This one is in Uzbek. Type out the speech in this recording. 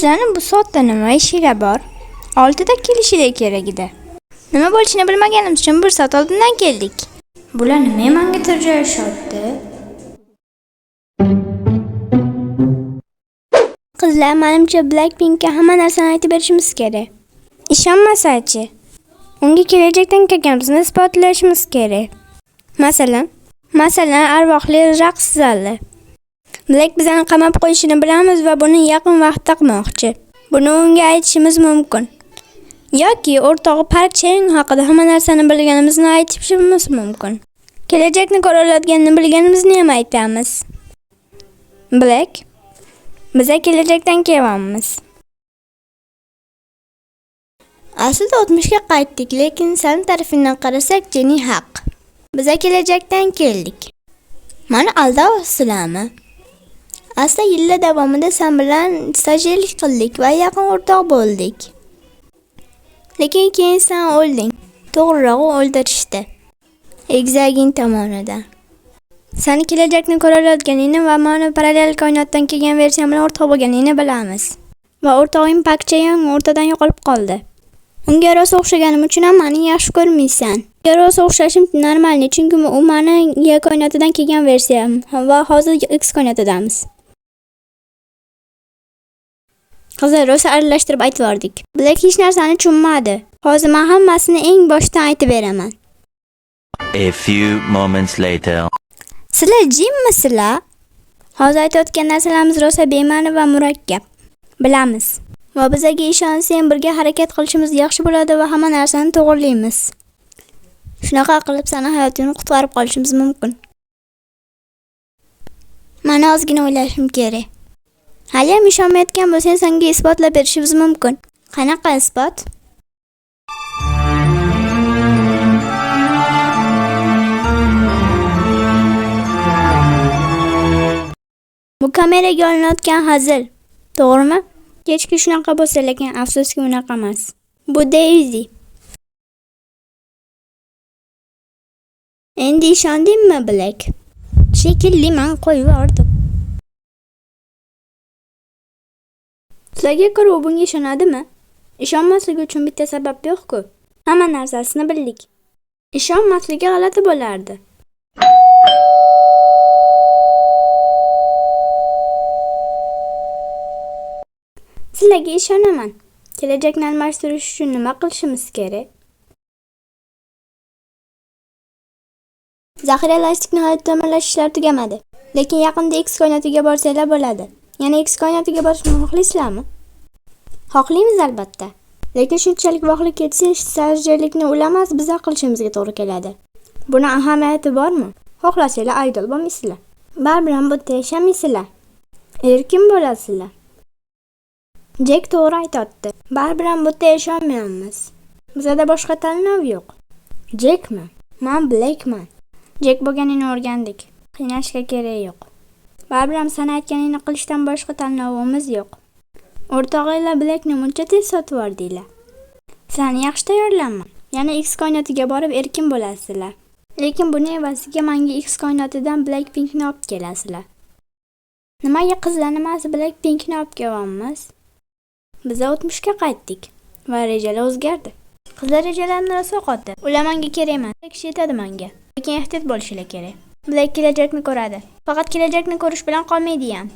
Sizlarni bu soatda nima ishinglar bor? 6da kelishinglar kerak edi. Nima bo'lishini bilmaganimiz uchun 1 soat oldindan keldik. Bular nima menga tirjayishyapti? Qizlar, menimcha Blackpinkka hamma narsani aytib berishimiz kerak. Ishonmasa-chi? Unga kelajakdan kelganimizni isbotlashimiz kerak. Masalan, arvohli raqs zali. Black bizani qamab qo'yishini bilamiz va buni yaqin vaqtda qilmoqchi. Buni unga aytishimiz mumkin. Yoki o'rtog'i Park Chaeyoung haqida hamma narsani bilganimizni aytishimiz mumkin. Kelajakni ko'ra oladiganini bilganimizni ham aytamiz. Black, biza kelajakdan kelyapmiz. Aslida o'tmishga qaytdik, lekin san tarafingdan qarasak Jenny haq. Biza kelajakdan keldik. Mani aldayapsizlarmi? Aslida yillar davomida san bilan stajyorlik qildik va yaqin o'rtoq bo'ldik. Lekin keyin sen o'lding. To'g'rirog'i o'ldirishdi. Egizaging tomonidan. Sani kelajakni ko'ra oladiganingni va mani parallel koinotdan kelgan versiyam bilan o'rtoq bo'lganingni bilamiz. Va o'rtog'ing Park Chaeyoung o'rtadan yo'qolib qoldi. Unga rosa o'xshaganim uchun ham meni yaxshi ko'rmaysan. Unga rosa o'xshashim normalniy, chunki u mani Y koinotidan kelgan versiyam va hozir X koinotidamiz. Qizlar, rosa aralashtirib aytib yubordik. Black hech narsani tushunmadi. Hozir men hammasini eng boshdan aytib beraman. A few moments later. Sizlar jimmisizlar? Hozir aytayotgan narsalarimiz rosa bema'ni va murakkab. Bilamiz. Va bizaga ishonsang birga harakat qilishimiz yaxshi bo'ladi va hamma narsani to'g'rilaymiz. Shunaqa qilib seni hayotingni qutqarib qolishimiz mumkin. Meni ozgina o'ylashim kerak. Hali ham ishonmayotgan bo'lsang, senga isbotlab berishimiz mumkin. Qanaqa isbot? Bu kameraga olinayotgan hazil, to'g'rimi? Kechki shunaqa bo'lsa, lekin afsuski unaqa emas. Bu Daisy. Endi ishondingmi, Black? Shekilli men qo'yib yubordim. Sizlarga ko'ra u bunga ishonadimi? Ishonmasligi uchun bitta sabab yo'q-ku. Hamma narsasini bildik. Ishonmasligi g'alati bo'lardi. Sizlarga ishonaman. Kelajakni almashtirish uchun nima qilishimiz kerak? Zaxira elastikni hali ta'mirlash ishlari tugamadi. Lekin yaqinda X koinotiga borsanglar bo'ladi. Yana X koinotiga borishni xohlaysizlarmi? Xohlaymiz albatta. Lekin shunchalik vaqtli ketsa, stajyorlikni ulamas biza qilishimizga to'g'ri keladi. Buni ahamiyati bormi? Xohlasanglar aydol bo'lmaysizlar. Baribir ham bu yerda yashamaysizlar. Erkin bo'lasizlar. Jack to'g'ri aytadi. Baribir ham bu yerda yashamaymiz. Bizada boshqa tanlov yo'q. Jackmi? Men Blackman. Jack bo'lganini o'rgandik. Qiynashga kerak yo'q. Baribir ham sen aytganingni qilishdan boshqa tanlovimiz yo'q. O'rtog'inglar Blackni muncha tez sotib yubordinglar. Sizlarni yaxshi tayyorlanma. Yana X koinotiga borib erkin bo'lasizlar. Lekin buni evaziga menga X koinotidan Blackpinkni olib kelasizlar. Nimaga qizlar nimasi Blackpinkni olib kelyapmiz? Biz o'tmishga qaytdik va rejalar o'zgardi. Qizlar rejalarini rosa yo'qotdi. Ular menga kerak emas. Kishi yetadi menga. Lekin ehtiyot bo'lishinglar kerak. Black kelajakni ko'radi. Faqat kelajakni ko'rish bilan qolmaydi ham.